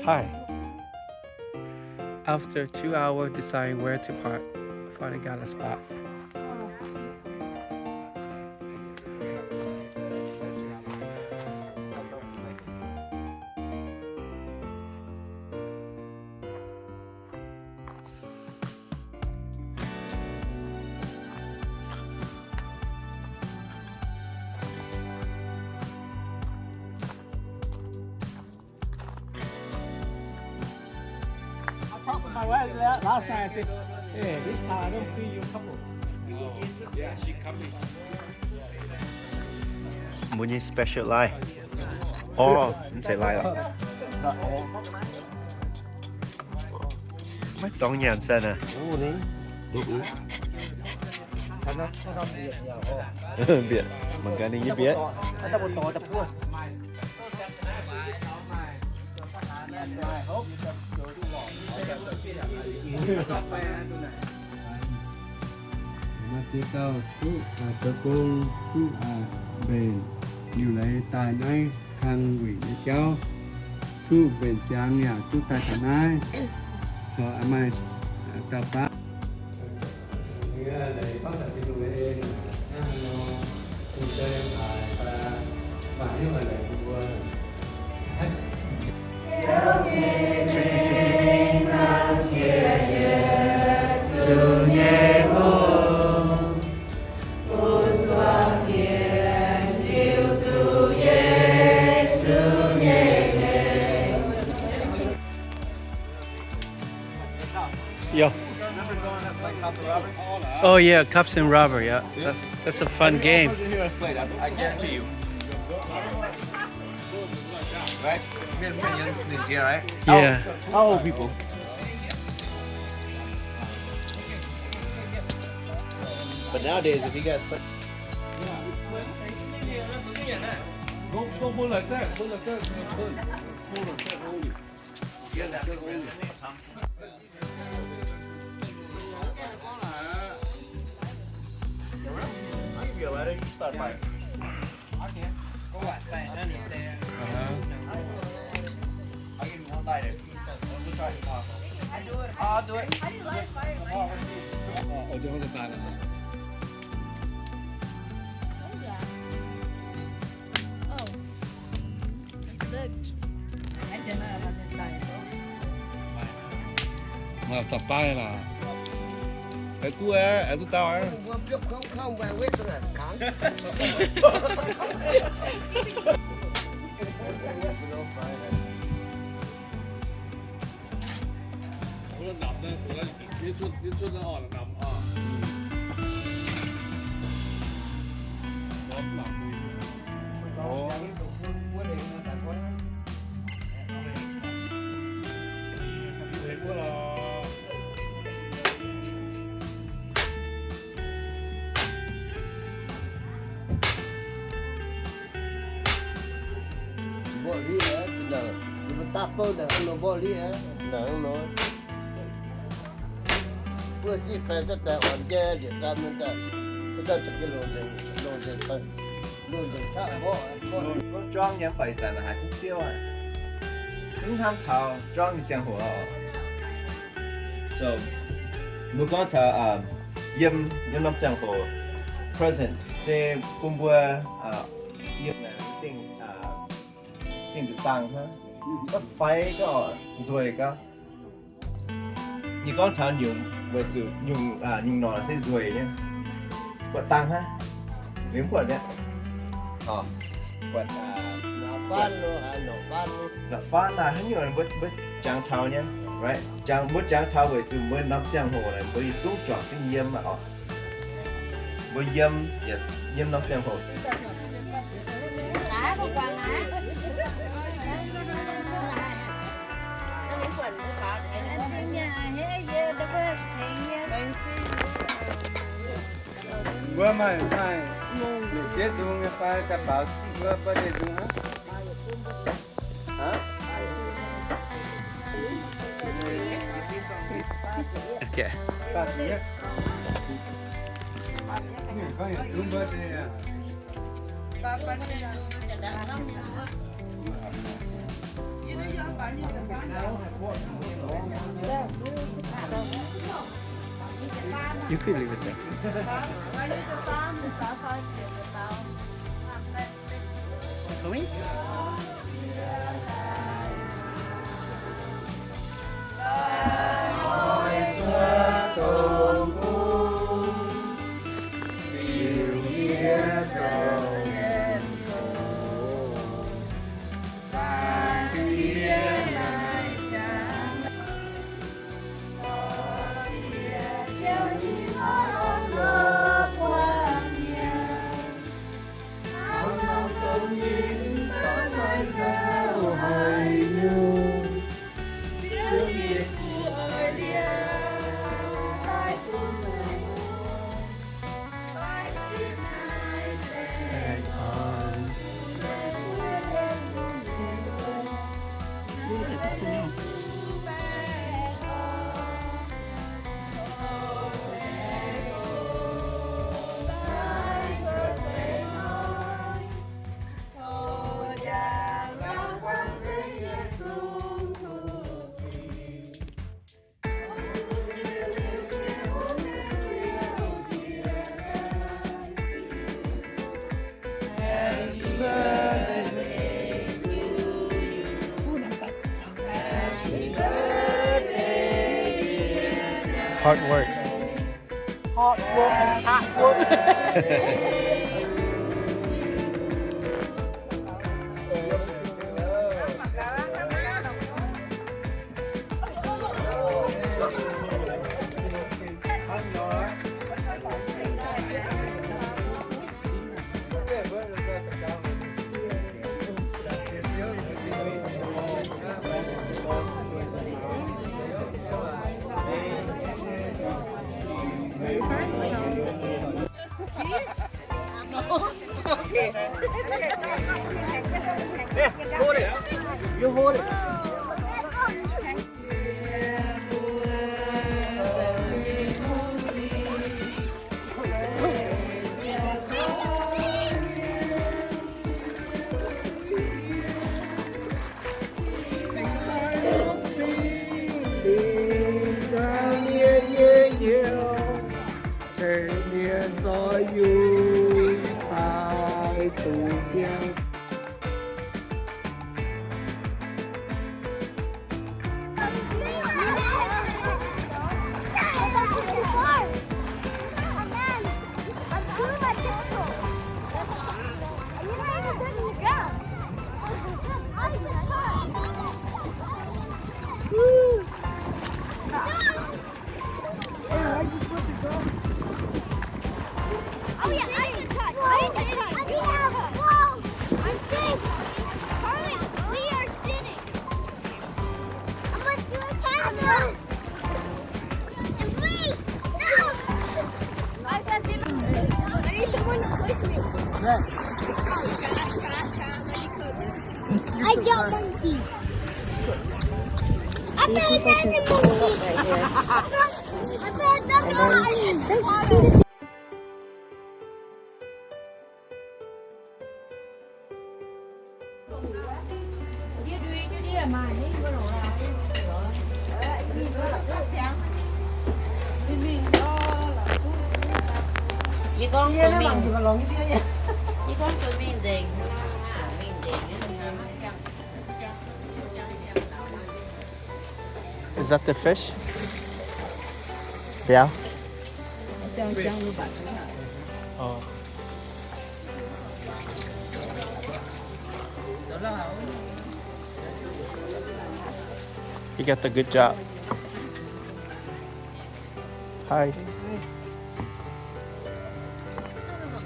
Hi. After two hours deciding where to park, finally got a spot. I talked to my wife last night. I said, "Hey, this time I don't see you couple." Mbuo nyei special line. Orv, mv zeiz line lorqc. Maiv dorngx nyanc saah naaic. Mbietc, mangc gaax ninh nyei mbietc. Maaih deix dauh duqv zoux gong, duqv mbenc, liuc leiz daaih naaiv kang wuic nyei jauv, duqv mbenc ziangx yaac duqv daaih taux naaiv, corc maaih dauh baav. Yeah. Oh yeah, cops and robber. Yeah, that's, that's a fun game. I guarantee you. Right? Yeah. How old people? But nowadays, if you guys play, don't, don't put like that. Put like that. Put like that only. Yeah, that's it only. Mv, taux baav lorqc. Aengx duqv aqv, aengx duqv dauh aqv. Mborqv liqv aqv, naaic, yie mbuo daav bouv naaic, hnangv nor mborqv liqv aqv, naaic hnangv nor. Buov siqv baeng daaih, daaih oix njaeh njiec daaih mienh daaih, mv daaih za'gengh longc nzengc, longc nzengc, longc nzengc qaqv mborqv, mborqv. Gorngv juangv nyei mv baac ih zanc haiz zungv siouv aqv. Mv hnamv taux juangv nyei ziangh hoc oc. So, mbuo gorngv taux, um, yiem, yiem norm ziangh hoc, present, se bun mbuo, uh, yiem naaic dingh, uh, dingh nduqc dangh hnangv. Ga'fai ga'oc, nzueic ga'oc. Yie gorngv taux nyungc weic zuqc nyungc, uh, nyungc norqc se nzueic nyei. Buatc dangh hnangv. Liuz mv buatc nyei. Orqc, buatc, uh, norqc faanv, norqc faanv naaic hnangv nyungc mbuo, mbuo jangx taux nyei, right? Jangx, mbuo jangx taux weic zuqc mbuo norm ziangh hoc naaic mbuo yietc zungv juangc jienv yiem aqv oc. Mbuo yiem, yiem norm ziangh hoc. Mbuo maaih, maaih yietc jeiv nzung nyei fai daaih baaux mbuo birthday nzung hnangv? Aa? Okay. You could leave it there. Coming? Hard work. Hard work and hard work. I got monkey. I bet another monkey. I bet another monkey. Yie gorngv mingh nzengc. Is that the fish? Yeah. Oh. You got the good job. Hi.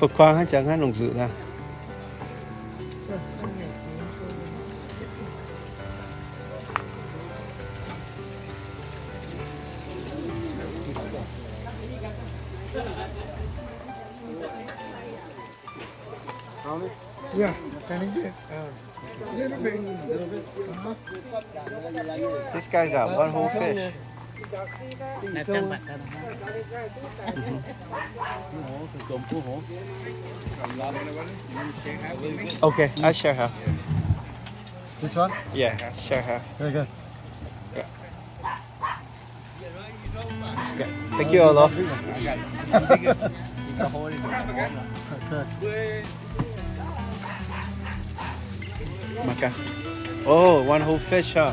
Ba'kuaang haaix jangx haaix nongc nzuqc naaiv. Yeah, can I get, uh, little bit? Uh-huh. This guy got one whole fish. Mhm. Okay, I share her. This one? Yeah, sure have. Very good. Yeah. Yeah. Thank you, Olo. Okay. Mangc gaax. Oh, one whole fish, huh?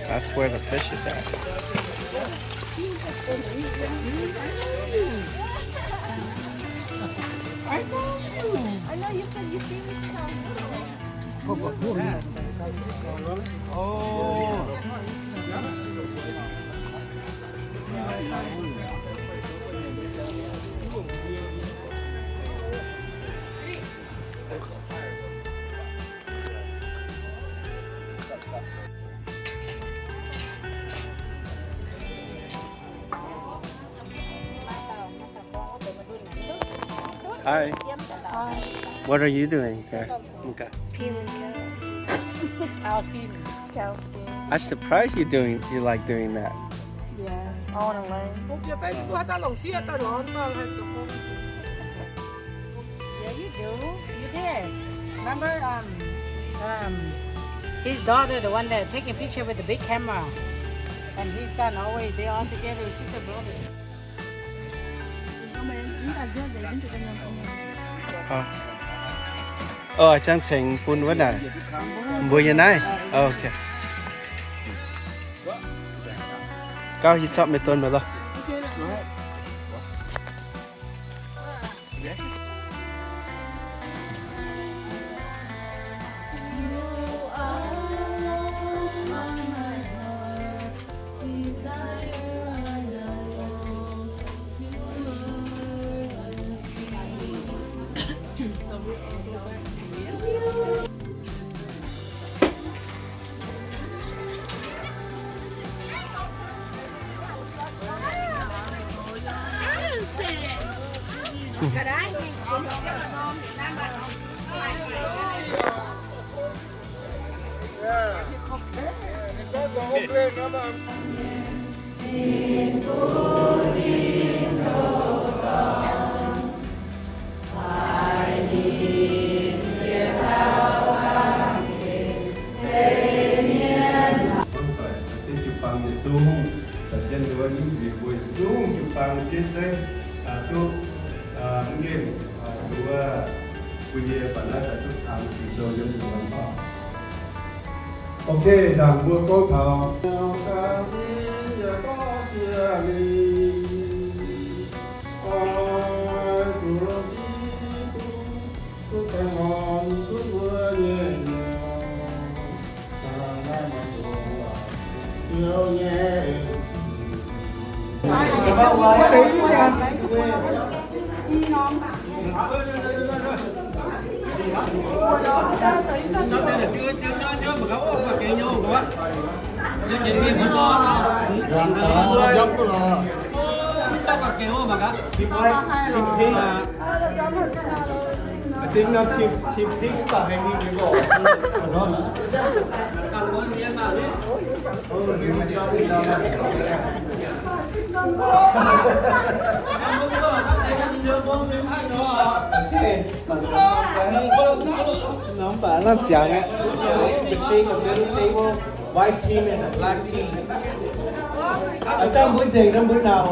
That's where the fish is at. I know you said you see me since I was little. Hi. Hi. What are you doing there? Okay. Peeling cow. Cow skin. Cow skin. I'm surprised you doing, you like doing that. Yeah, I wanna learn. Yeah, you do. You did. Remember, um, um, his daughter, the one that taking picture with the big camera, and his son always, they all together, sister brother. Ov, a'jang cengx bun wuov naaic. Mbuo yiem naaiv. Ov, okay. Gauv yie zorqv meih donx mingh loh. Jiu-baang yietc zungv, za'jienv nduov nyei nziex mbuo yietc zungv jiu-baang bieiv zeiv duqv mv nqemh nduov, bun yie baac naaiv daaih duqv taux Ging-Sou yiem nduov. Ok, ndaangc mbuo gorngv taux I think now team, team pink is behind me, you go. Nắm bả lăng chén aqv. It's between the middle table, white team and the black team. Aa, dangh mbuo nzengc nor mbuo naux.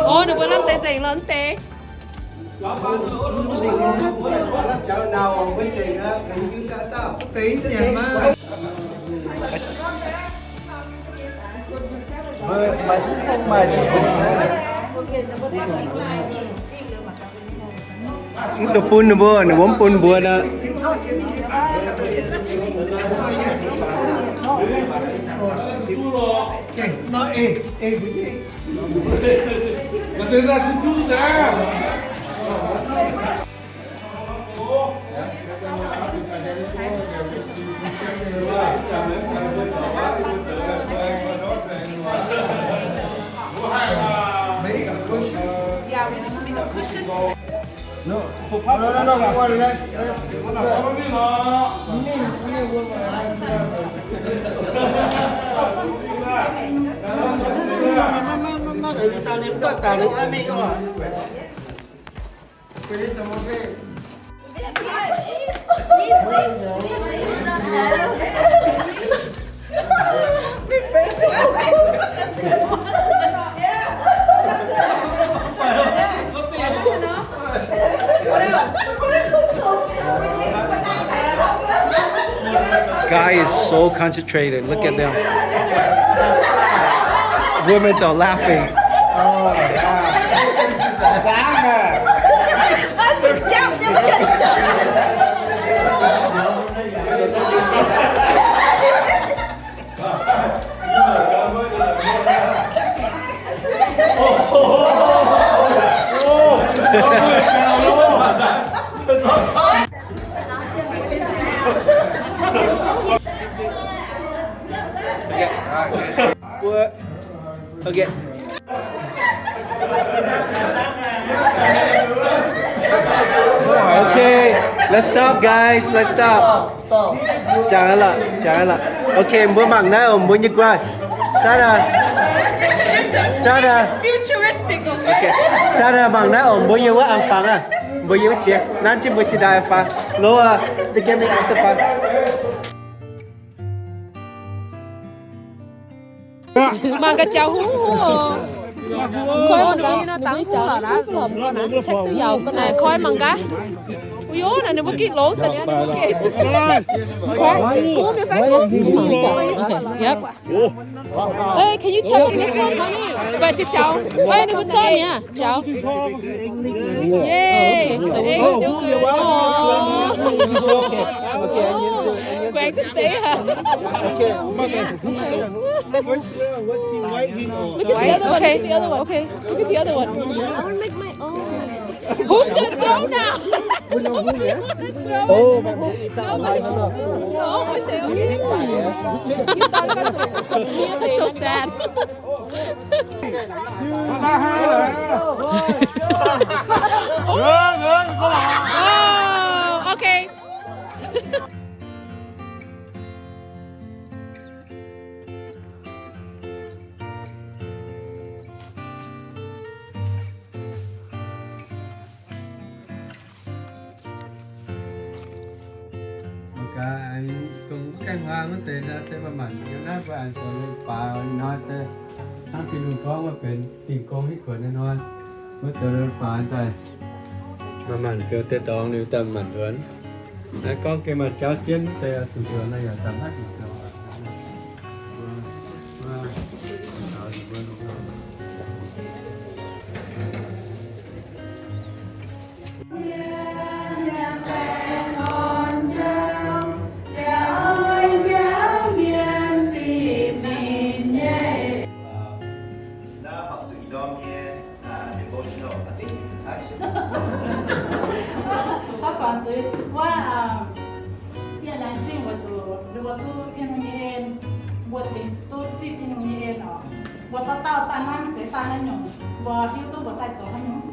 Ov, ninh mbuo lamh deix nzengc lorh, mv deix. Mv dungx bun ninh mbuo, ninh mbuo mv bun mbuo nor. Make a cushion. Yeah, we need to make a cushion. No, no, no, no, no, we want less, less. Follow me, no. Me, me, me, me. Guy is so concentrated. Look at them. Women are laughing. Okay. Okay, let's stop, guys. Let's stop. Stop. Jangx aqv lorqc, jangx aqv lorqc. Okay, mbuo mangc naaiv oc, mbuo nyei guai. Sara. Sara. Futuristic, okay? Okay. Sara, mangc naaiv oc, mbuo yiem wuov an fangx aqv. Mbuo yiem wuov qiex. Nanv jienv mbuo cingx daaih an fangx. Loz, za'gengh mingh an fangx. Mangc gaax jaux huv huv oc. Koi mangc gaax, yie nor dangx huv lorqc naaic, check duqv yaac ga'naaiv koi mangc gaax. Uix yoc, naaic ninh mbuo gengh longx daaih ninh mbuo gengh. Koi, huv mienh fai gorngv. Yep. Hey, can you check on this one, honey? But jaux, hey, ninh mbuo zorqv mi'aqv, jaux. Yay, so it's still good. Aww. Glad to see her. First, uh, what team, white team or... Look at the other one. Okay. Look at the other one. Okay. Look at the other one. I wanna make my own. Who's gonna throw now? We know who, yeah? Nobody wanna throw. Oh, my God. Oh, my God. Okay. That's so sad. Oh, okay. Mangc gaax, aengx dongh gaengh huaang wuov deix naaiv se maaih maanc gaax naaiv, mbuo aengx zoux leiz-baaix hnoi se hnangv Tin-Hungh gorngv wuov benx dingh gong hitv kuonx naaiv hnoi. Mbuo zoux leiz-baaix daaih maaih maanc gaax deix dorngx liuz daaih maanc huonx. Naaiv gorngv gengh maaih jauv jienv wuov deix zuqc huonx naaiv yaac daaih maiv zuqc zoux. Zuqc fatv guangc zuiz wuov, yie laengz zingh mbuo zuqc ninh mbuo duqv Tin-Hungh nyei en, mbuo cingx duqv zipv Tin-Hungh nyei en oc. Mbuo dauh dauh daaih naaiv mv zeiz daaih haaix nyungc, mbuo hiuv duqv mbuo daaih zoux haaix nyungc.